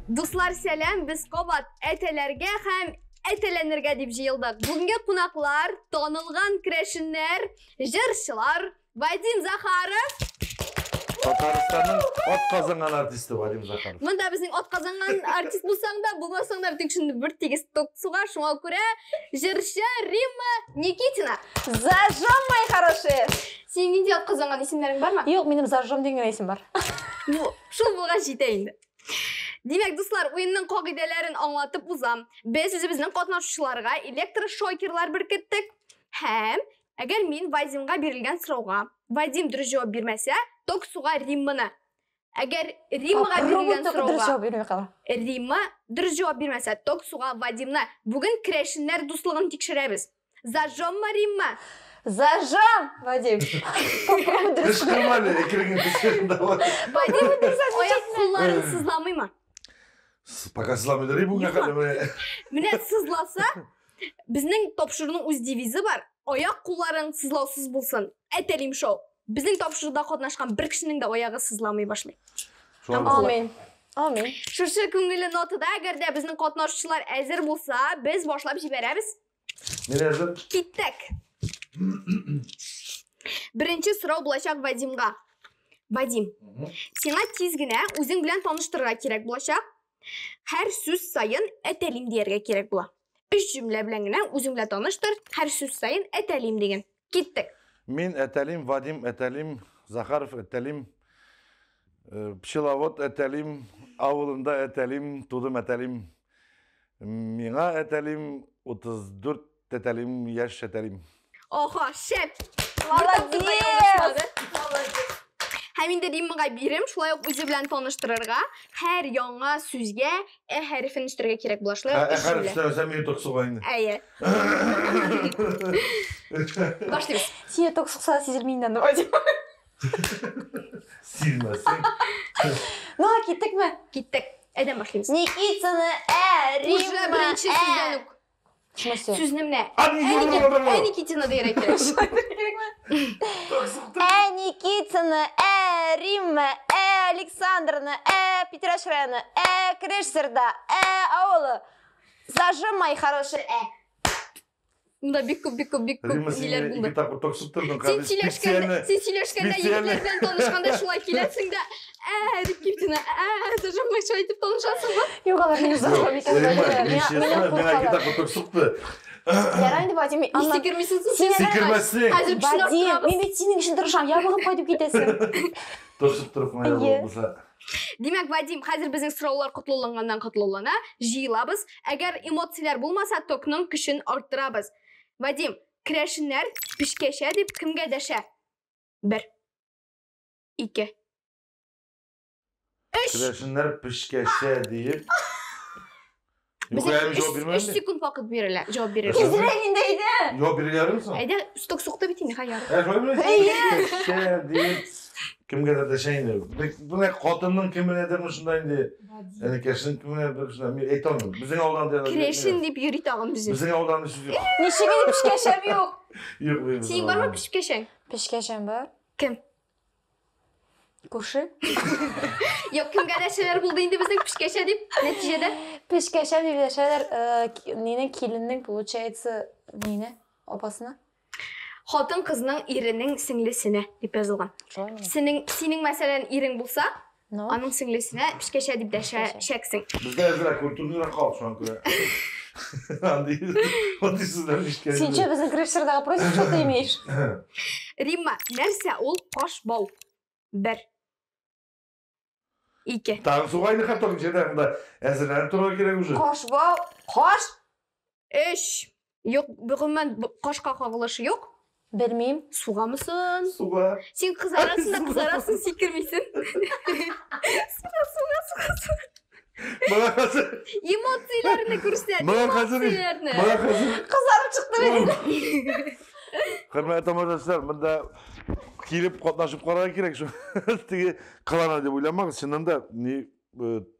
Дуслар, сәлам! Без кабат әтәләргә һәм әтәләнергә дип җыелдык. Бүгенге кунаклар танылган керәшеннәр, җырчылар Вадим Захаров. Татарстанның ат казанган артисты Вадим Захаров. Монда безнең ат казанган артист булсаң да, булмасаң да, бөтен кешене бер тигез ток суга, шуңа күрә җырчы Римма Никитина. Зажжем, мои хорошие! Синең нинди ат казанган исемнәрең бармы? Юк, минем зажжем дигән исем бар. Бу, шул булгач җитә инде. Димәк, дуслар, уенның кагыйдәләрен аңлатып узам. Без үзебезнең катнашучыларга электрошокерлар беркеттек. Һәм әгәр мин Вадимга бирелгән сорауга Вадим дөрес җавап бирмәсә, ток суга Римманы. Әгәр Риммага бирелгән дөрес сорауга җавап бирми кала. Римма дөрес җавап бирмәсә, ток суга Вадимны. Бүген керәшеннәр дуслыгын тикшерәбез. Зажжеммы, Римма? Зажжем, Вадим. Попробуй дөрес. Кычкырма әле, әкрен генә давай. Вадим аяк кулларын сызламыймы? Пока сызламыйдыр, бүгенге кадәр менә. Менә сызласа, безнең тапшыруның үз девизы бар. Аяк кулларың сызлаусыз булсын. Әтәлим шоу. Безнең тапшыруда катнашкан бер кешенең дә аягы сызламый башлый. Шулай булсын. Амин. Амин. Шушы күңелле нотада, әгәр дә безнең катнашучылар әзер булса, без башлап җибәрәбез. Мин әзер. Киттек. Беренче сорау булачак Вадимга. Вадим, сиңа тиз генә үзең белән таныштырырга кирәк булачак. Һәр сүз саен әтәлим дияргә кирәк була. Өч җөмлә белән генә үзең белән таныштыр, һәр сүз саен әтәлим диген. Киттек. Мин әтәлим, Вадим әтәлим, Захаров әтәлим, пчеловод әтәлим, авылында әтәлим, тудым әтәлим. Миңа әтәлим 34 тәтәлим, яшь әтәлим. Ага, шәп! Молодец! Һәм инде Риммага бирем, шулай ук үзе белән таныштырырга, һәр яңа сүзгә ә хәрефен өстәргә кирәк була. Шулай ук Ә өч хәреф җөмлә. өстәмәсәм, мине ток суга инде. Әйе. Башлыйбыз. Сине ток сукса сизелми инде, Вадим. Сизмәсең. Ну, киттекме? Киттек. Әйдән башлыйбыз. Никитина, ә, Уже Римма, беренче ә. сүздән үк. В смысле? Сүзне менә. А, Ә Никитина дияргә кирәк. Ә Никитина, ә Римма, ә Александровна, ә Петраш районы, ә Крышсерда, ә авылы. Зажим, мои хорошие, ә. Монда бик күп, бик күп, бик күп Римма, син ниләр мине булды. ике тапкыр ток суктырдың. Син сөйләшкәндә, син сөйләшкәндә специально. егетләр белән танышканда шулай киләсең дә, ә Никитина, ә зажимай шулай итеп танышасыңмы? Юк, алар мине зажим икән. Римма, Миңа- мин честно, миннән миңа ике куркалар. тапкыр ток сукты. Ярар инде, Вадим, Ник аннан- сикермисең син? Син- Сикермәссең. Хәзер көчен Вадим, арттырабыз. мин бит синең өчен тырышам, ябыгып кайтып китәсең. Ток суктырып кына Әйе. булса. Димәк, Вадим, хәзер безнең сораулар котлауланганнан котлаулана, җыелабыз. Әгәр эмоцияләр булмаса, токның көчен арттырабыз. Вадим, керәшеннәр пешкәшә дип кемгә дәшә? Бер. Ике. Өч. Керәшеннәр пешкәшә диеп. Юк, Безгә әле җавап өч бирмәдем. секунд вакыт бирелә, җавап бирергә. Тизрәк инде, әйдә. Җавап бирергә ярыймы соң? Әйдә, сток сукты бит инде, ха, ярый. Ә, шулай мени? Әйе. Пешкәшә диеп кемгәдер дәшә инде. Бу не хатынның кеменәдер шунда инде. Энекәшнең кеменәдер шунда. Мин әйтә алмыйм. Безнең авылдан да. Керәшен дип йөри тагын безнең. Безнең авылдан сүз юк. Ничек инде пешкәшәм юк? Юк, безнең Синең бармы авылдан. пешкәшәң? Пешкәшәм бар. Кем? Күрше. Юк, кемгә дәшәләр булды инде безнең пешкәшә дип нәтиҗәдә? Пешкәшәм дип дәшәләр, нине киленнең, получается, нине, апасына. Хатын кызның иренең сеңлесенә дип язылган. Шулаймы? Синең, синең мәсәлән, ирең булса, Ну, аның сеңлесенә пешкәшә дип дәшәчәксең. Бездә әзрәк культурныйрак халык шуңа күрә. Андый андый сүзләр ишеткән. Син че, безнең Крышсердага против что ты имеешь? Римма, нәрсә ул каш бау? Бер. Ике. Тагын суга инде хәтта җирдә монда әзерләнеп торырга кирәк уже. Каш бау, каш? Өч. Юк, гомумән кашка кагылышы юк. Белмим. Сугамысың? Суга. Син кызарасың да кызарасың, сикермисең. Суга, суга, суга, суга. Моңа хәзер, Эмоцияләрне күрсәт, моңа хәзер, эмоцияләрне. моңа хәзер. Кызарып чыкты бит. Хөрмәтле тамашачылар, монда килеп катнашып карарга кирәк шу. Теге кылана дип уйламагыз, чыннан да ни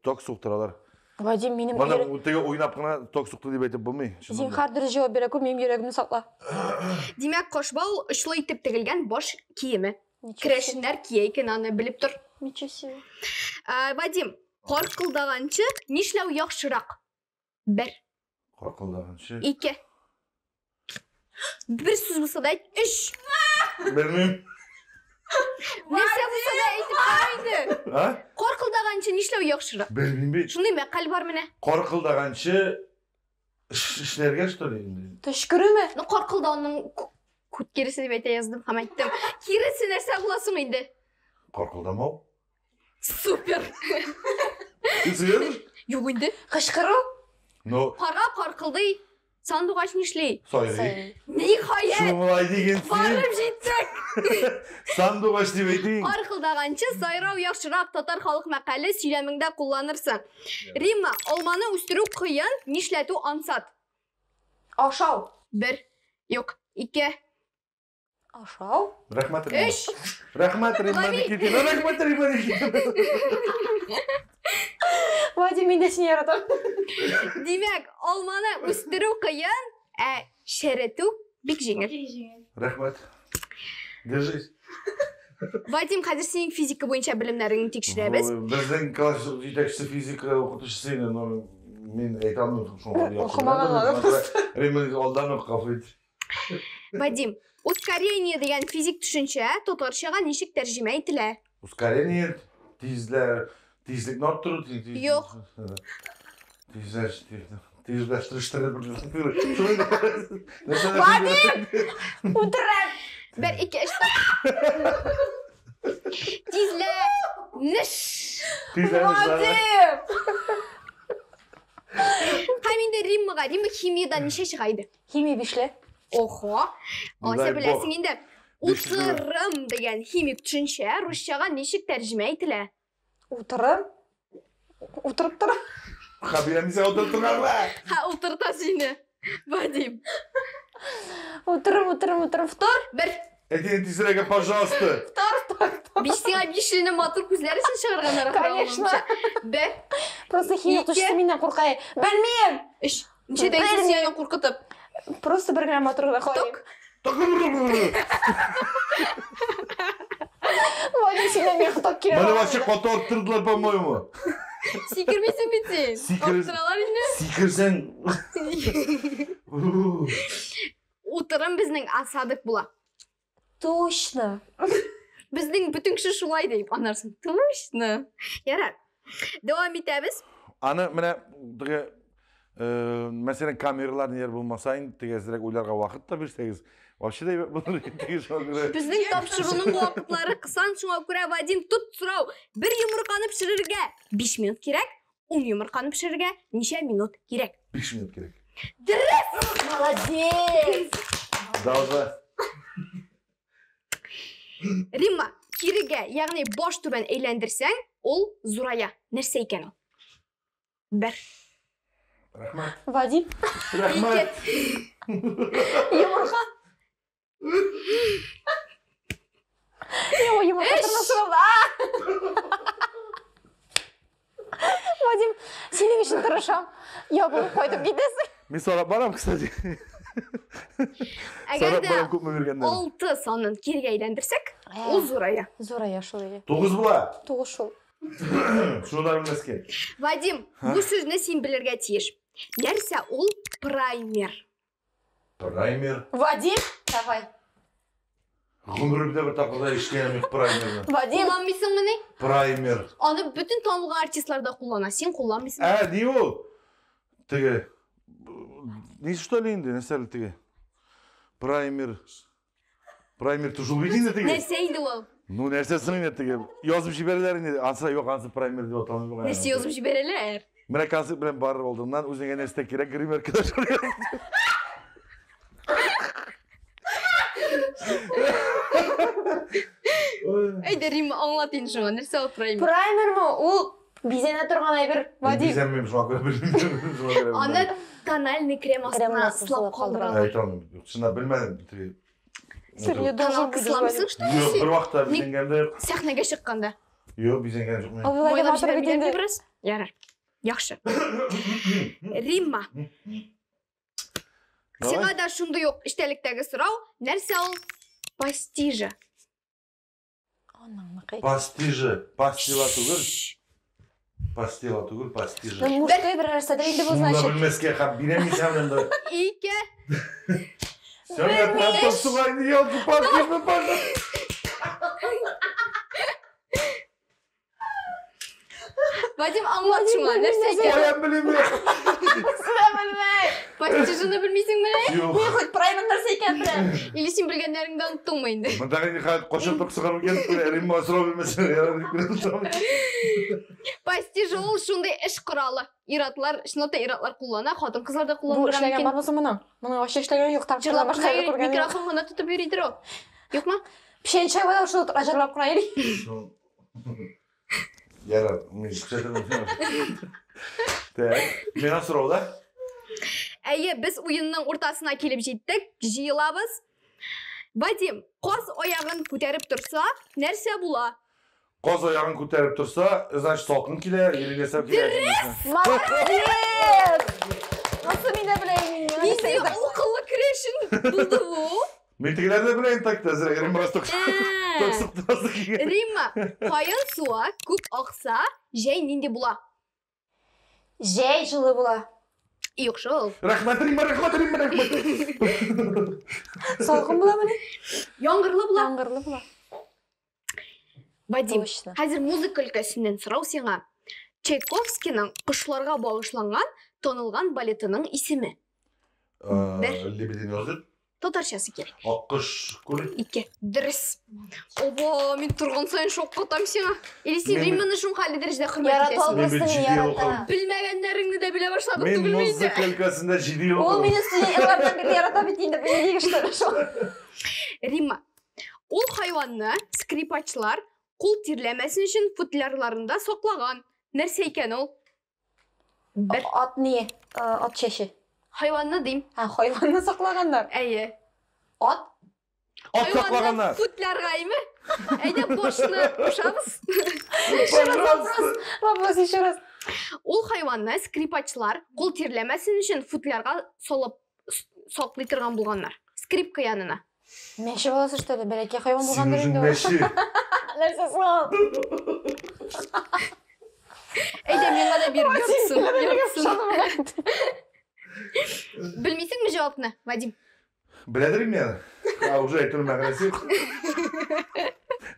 ток суктыралар. Вадим, минем Моны йөрәк... теге уйнап кына ток сукты дип әйтеп булмый. чыннан да. Зинһар дөрес җавап бирә күр, минем йөрәгемне сакла. Димәк, кашбау очлы итеп тегелгән баш киеме. Ничего себе. Керәшеннәр кия икән аны белеп тор. Ничего себе. Вадим, Каркылдаганчы нишләү яхшырак? Бер. Каркылдаганчы. Ике. Бер сүз булса да әйт. Өч. Белмим. Нәрсә булса да әйтеп кара инде. А? Каркылдаганчы нишләү яхшырак? Белмим бит. Шундый мәкаль бар менә. Каркылдаганчы эшләргә что ли инде? Төчкерүме? Ну, каркылдауның күт киресе дип әйтә яздым һәм әйттем. Киресе нәрсә була соң инде? Каркылдамау. Супер. Ты серьезно? Юк инде. Кычкыру? Ну, Карга каркылдый. Сандугач нишли? сайрый. Ниһаять! Шулай диген син. Барып җиттек. Сандугач дип әйтең. Каркылдаганчы сайрау яхшырак татар халык мәкале сөйләмеңдә кулланырсың. Римма, алманы үстерү кыен, нишләтү ансат. Ашау. Бер, юк, ике, Ашау? Рәхмәт, Римма. өч. Рәхмәт, Римма Лови. Никитина. Рәхмәт, Римма Никитина. Вадим, мин дә сине яратам. Димәк, алманы үстерү кыен, ә черетү бик җиңел. Рәхмәт. Держись. Вадим, хәзер синең физика буенча белемнәреңне тикшерәбез. Безнең класс җитәкчесе физика укытучысы иде, но мин әйтә алмыйм шуңа. Укымаган аны просто. Римма алдан ук гафу ит. Вадим, ускорение дигән физик төшенчә татарчага ничек тәрҗемә ителә? Ускорение, тизләр, тизлекне арттыру. Юк. Тизләш, тизләштерү. Вадим! Үтерәм! Бер, ике, өч, дүрт. Тизләнеш. Тизләнеш. Вадим! Һәм инде Риммага, Римма химиядан ничә чыга иде? Химия бишле. Охо. Алайса Дай бог. беләсең инде. Бишле. Утырым дигән химик төшенчә русчага ничек тәрҗемә ителә? Утырым. Утырып торам. Хабирә мин сиңа утырып торганмы? Ха, утырта сине. Вадим. Утырым, утырым, утырым. Втор, Бер, Әйтең тизрәк, пожалуйста. втор, втор, втор. биш сиңа бишлене матур күзләре өчен чыгарганнар. ахры, Конечно. аңламыйча. Бер, Просто химия Ике. укытучысы миннән курка. Белмим! өч. Ничә дәйсез сине куркытып? Просто бер генә матур гына карыйм. Ток. Вадим, синнән миңа ток килә. Моны вообще каты арттырдылар, по-моему. Сикермисең бит син. Сикер- Арттыралар инде. Сикерсәң. Утырым безнең осадок була. Точно. Безнең бөтен кеше шулай дип анарсың. Точно. Ярар. Дәвам итәбез. Аны менә теге мәсәлән, камералар ниләр булмаса инде теге әзрәк уйларга вакыт та бирсәгез, вообще да әйбәт булыр иде теге шуңа күрә. Безнең тапшыруның вакытлары кысан, шуңа күрә Вадим тот сорау. Бер йомырканы пешерергә 5 минут кирәк, 10 йомырканы пешерергә ничә минут кирәк? 5 минут кирәк. Молодец! Должна. Римма, кирегә, ягъни баш түбән әйләндерсәң, ул зурая. Нәрсә икән ул? Бер, Рәхмәт. Вадим, Рәхмәт. ике, йомырка. Йо, йомырка тырнасы булды. Вадим, синең өчен тырышам. Ябылып кайтып китәсең. Мин сорап барам, кстати. Әгәр Сорап дә барам күпме биргәннәрен. 6 санын кирегә әйләндерсәк, ул зурая. Зурая шул иде. 9 була. Тугыз шул. Шуны да белмәскә. Вадим, бу сүзне син белергә тиеш. Нәрсә ул праймер? Праймер. Вадим, давай. Гомеремдә бер тапкыр да ишеткәнем юк праймерны. Вадим, Кулланмыйсыңмыни? Праймер. Аны бөтен танылган артистлар да куллана. Син кулланмыйсың. Ә, ни ул? Теге ни что ли инде, нәрсә әле теге? Праймер. Праймер тушыл бит инде теге. Нәрсә инде ул? Ну, нәрсәсен инде теге. Язып җибәрәләр инде. Ансы юк, ансы праймер дип аталмый бугай. Нәрсә язып җибәрәләр? Менә концерт белән барыр алдыннан үзеңә нәрсә кирәк, гримеркада шул язып. Әйдә, Римма, аңлат инде шуңа. Нәрсә ул праймер? праймермы ул бизәнә торган әйбер. Вадим. Бизәнмим, шуңа күрә белмим. Шуңа күрә Аны белмим. тональный крем астына Кремны астына сылап сылап калдыралар. Әйтә алмыйм. Юк, чынлап белмәдем. Теге. Сер, я должен Тоналка буду сыламыйсың, что ли, Юк, син? бер вакытта бизәнгән дә юк. Сәхнәгә чыкканда. Юк, бизәнгән юк мин. Абылайга Майлап матур бит җибәрмиләрме инде. бераз? Ярар. Яхшы. Римма, Давай. сиңа да шундый ук эчтәлектәге сорау. Нәрсә ул пастижа? Анаңныкы. Пастижы. Пастила түгел. Шш. Пастила түгел, пастижа. Ну, мужской бер нәрсәдер инде бу, Шуны да значит. белмәскә һәм бирәм мин сиңа монда. Ике. Син ток суга инде елки-палки, пожалуйста. Вадим, аңлат шуңа, нәрсә икән? Каян белим мин? Пастижаны белмисеңме? Юк. Мин хоть праймын нәрсә икән беләм. Или син белгәннәреңне оныттыңмы инде? Монда инде хәзер кайчан ток суга микән? Римма сорау бирмәсен. Ярар дип кенә торам. Пастижа ул шундый эш коралы. Ир-атлар, чынлап та ир-атлар куллана, хатын-кызлар да Бу кулланырга эшләгән мөмкин. бармы соң моның? Моның вообще эшләгәне юк, тракторда Җырлап башка кына әйбер йөри, күргәне юк. микрофон гына тотып йөридер ул. Юкмы? Печән чабада шул җырлап кына йөри. Ярар, мин күрсәтермен сиңа. Так, миңа сорау да? Әйе, без уенның уртасына килеп җиттек, җыелабыз. Вадим, каз аягын күтәреп торса, нәрсә була? Каз аягын күтәреп торса, значит, салкын килә, или нәрсә килә. Молодец! Nasıl мин дә беләм инде. Нинди акыллы керәшен булды бу? Мин тегеләрне дә беләм так та, әзрәк Римма раз ток ток суктырасы килгән. Римма, каен суы күп акса, җәй нинди була? Җәй җылы була. Юк шул. Рәхмәт, Римма, рәхмәт, Римма, рәхмәт. Салкын буламыни? Яңгырлы була. Яңгырлы була. Вадим, Точно. хәзер музыка өлкәсеннән сорау сиңа. Чайковскийның кошларга багышланган танылган балетының исеме. Бер. Лебединый озер. Татарчасы кирәк. Аккош күле. Ике. Дөрес. Оба, мин торган саен шаккатам сиңа. Или син Мин- Римманы шул хәлле дәрәҗәдә хөрмәт Ярата итәсең. Мин бит алмасын, җиде ел ярата. укыдым. Белмәгәннәреңне дә белә башладың Мин түгелме инде? музыка өлкәсендә 7 ел Ул укыдым. мине студент еллардан бирле ярата бит инде, мин нигә эшләр шул. Римма, ул хайванны скрипачлар кул тирләмәсен өчен футлярларында саклаган. Нәрсә икән ул? Бер. Ат ни? Ат чәче. Хайванны дим. Һа, хайванны саклаганнар. Әйе. Ат? Ат саклаганнар. Футлярга име? Әйдә башны кушабыз. Пожалуйста. Вопрос еще раз. Ул хайванны скрипачлар кул тирләмәсен өчен футлярга салып саклый торган булганнар. Скрипка янына. Мәче баласы что ли? Бәләкәй хайван Син булгандыр үзең инде ул. мәче. Нәрсә соң? Әйдә миңа да бир, яртысын, яртысын. Яртысын. Белмисеңме җавапны, Вадим? Беләдер инде аны. А, уже әйтүнең мәгънәсе юк.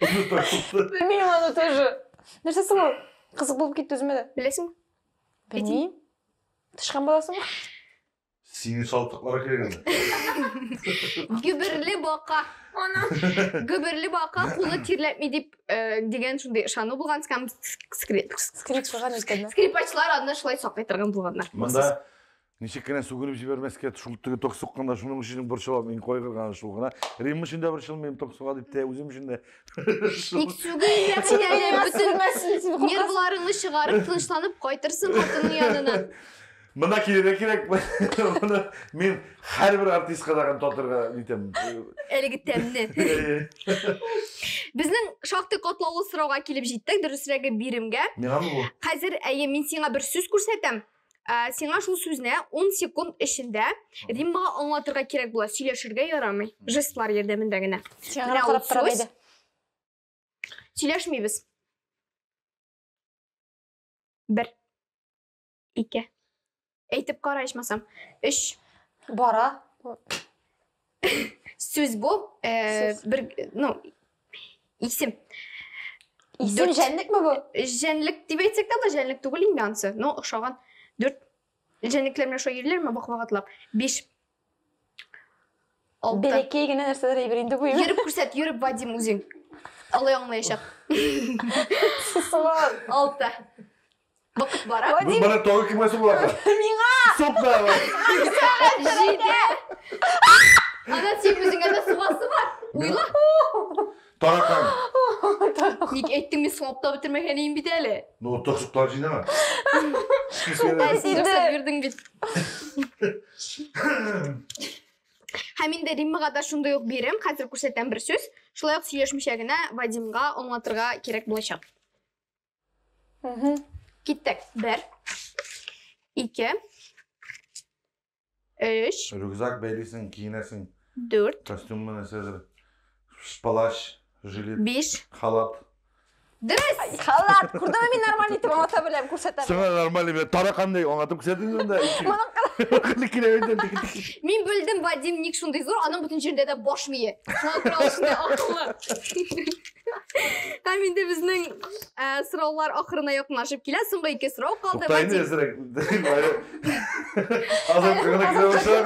Уже тартылды. Белмим аны тоже. Нәрсә соң ул? Кызык булып китте үземә дә. Беләсеңме? Белмим. Тычкан баласымы? Сине салып кирәк инде. Гөберле бака. Гөберле бака кулы тирләтми дип дигән шундый ышану булган һәм Скрипкага ниткәннәр. скрипачлар аны шулай саклый торган булганнар. Монда ничек кенә сүгенеп җибәрмәскә, шул теге ток сукканда шуның өчен борчылам, мин кайгырган шул гына. Римма өчен дә борчылмыйм ток суга дип тә, үзем өчен дә. Ник сүгенмә әле, бөтен нервларыңны чыгарып, тынычланып кайтырсың хатының янына. Монда килергә кирәк. Моны мин һәрбер артистка тагын татырга нитәм. Әлеге тәмне. Безнең шактый катлаулы сорауга килеп җиттек, дөресрәге биремгә. Миңамы бу? Хәзер әйе, мин сиңа бер сүз күрсәтәм. Сиңа шул сүзне 10 секунд эчендә Риммага аңлатырга кирәк була, сөйләшергә ярамый. Жестлар ярдәмендә генә. Сиңа Менә ул карап торам сүз. әйдә. Сөйләшмибез. Бер. Ике. Әйтеп кара ичмасам. Өч. Бара. Сүз бу, Сүз. бер, ну, исем. Исем Дүрт. җәнлекме бу? Җәнлек дип әйтсәк тә, җәнлек түгел инде анысы. Но охшаган. Дүрт. Җәнлекләр менә шулай йөриләрме вак-ваклап? Биш. Алты. Бәләкәй генә нәрсәләр әйбер инде бу. Йөреп күрсәт, йөреп, Вадим, үзең. Алай аңлаячак. Сылан. Алты. Вакыт бара. Бу Вадим, бара тагы кемгә сугыла? миңа Сук та. Җиде. Ана син үзеңә дә сугасы бар. Уйла. Таракан. Ник әйттең, мин соңлап та бетермәгән идем бит әле. Ну, ток суктар җыйнама. Ә син рөхсәт бирдең бит. Һәм инде Риммага да шундый ук бирем, хәзер күрсәтәм бер сүз. Шулай ук сөйләшмичә генә Вадимга аңлатырга кирәк булачак. Киттек. Бер, ике, өч, Рюкзак бәйлисең, киенәсең, дүрт, костюм нәрсәдер, плащ, жилет, биш, халат. Дөрес! Халат! Күрдеңме, мин нормаль итеп аңлата беләм, күрсәтә беләм. Сиңа нормаль бит. Таракандай аңлатып күрсәтдең инде. Моның Мин белдем, Вадим ник шундый зур, аның бөтен җирдә дә баш мие. Шуңа күрә ул шундый акыллы. Һәм инде безнең сораулар ахырына якынлашып килә. Соңгы ике сорау калды. Тукта инде әзрәк. Азат кына килә башлар.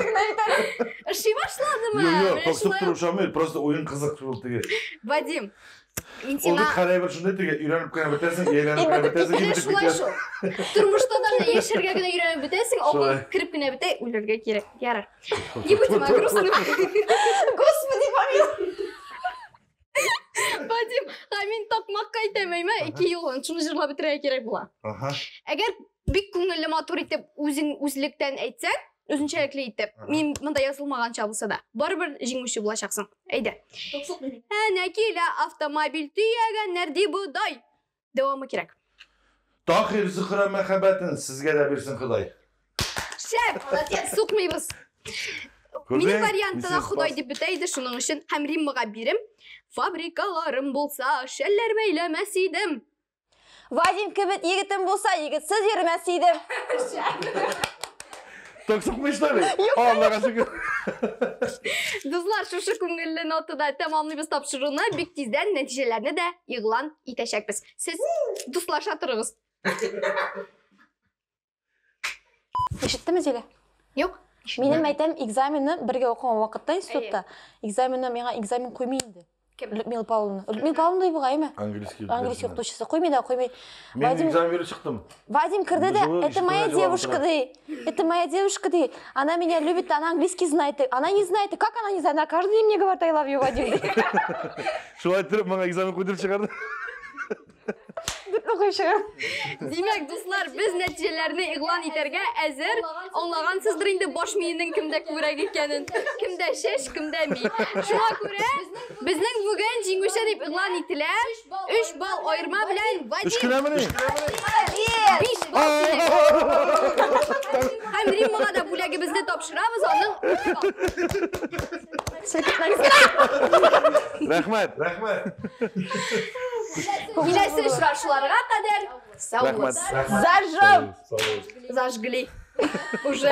Ошый башладымы? Юк, юк, токсып тору ошамый, просто уен кызык шул теге. Вадим, мин Ул сиңа бит хәләй шундый теге өйрәнеп кенә бетәсең, ияләнеп кенә бетәсең, Менә бетеп шулай китә. шул. Тормышта да менә яшәргә генә өйрәнеп бетәсең, акыл Шулай. кереп кенә бетә, үләргә кирәк. Ярар. Не будем о грустном. Господи, помилуй. Вадим, ха, мин такмакка әйтәм, әйме, ике юлын, шуны җырлап бетерергә кирәк була. Аһа. Әгәр бик күңелле матур итеп үзең үзлектән әйтсәң, үзенчәлекле итеп, мин монда язылмаганча булса да, барыбер җиңүче булачаксың. Әйдә. Әнә килә автомобиль төягәннәр ди бодай. Дәвамы кирәк. Тахир Зөхрә мәхәббәтен сезгә дә бирсен Ходай. Шәп! Молодец, сукмыйбыз. Минем вариантта да Ходай дип бетә иде, шуның өчен һәм Риммага бирем. Фабрикаларым булса, шәлләр бәйләмәс идем. Вадим кебек егетем булса, егетсез йөрмәс идем. Так сукмый что ли? Аллага шөкер. Дуслар, шушы күңелле нотада тәмамлыйбыз тапшыруны. Бик тиздән нәтиҗәләрне дә игълан итәчәкбез. Сез дуслаша торыгыз. Ишеттеме, Зилә? Юк. Минем әйтәм, экзаменны бергә укыган вакытта институтта, экзаменны миңа экзамен куймый инде. Кем? Людмила Павловна. Людмила Павловна ди бугай, әйме? Английский. Английский укытучысы куймый да, куймый. Мин Вадим- экзамен биреп чыктым. Вадим керде дә, Җылы это моя ишетүгә җавап девушка, тора. ди. Это моя девушка, ди. Она меня любит, она английский знает. Она не знает. Как она не знает? Она каждый день мне говорит, I love you, Вадим. ди. Шулай итеп моңа экзамен куйдырып чыгарды. Дүртле куйчы. Димәк, дуслар, без нәтиҗәләрне игълан итәргә әзер. Аңлагансыздыр инде баш миенең кемдә күбрәк икәнен. Кемдә шеш, кемдә ми. Шуңа күрә безнең бүген җиңүче дип игълан ителә. 3 балл аерма белән Өч Вадим кенәмени? 5 балл синең. Һәм Риммага да бүләгебезне тапшырабыз, аның 3 балл. Селкетмәгез генә. Рәхмәт. Рәхмәт. Киләсе очрашуларга кадәр сау Рәхмәт. булыгыз. Зажжем. Сау булыгыз. Зажгли. Уже.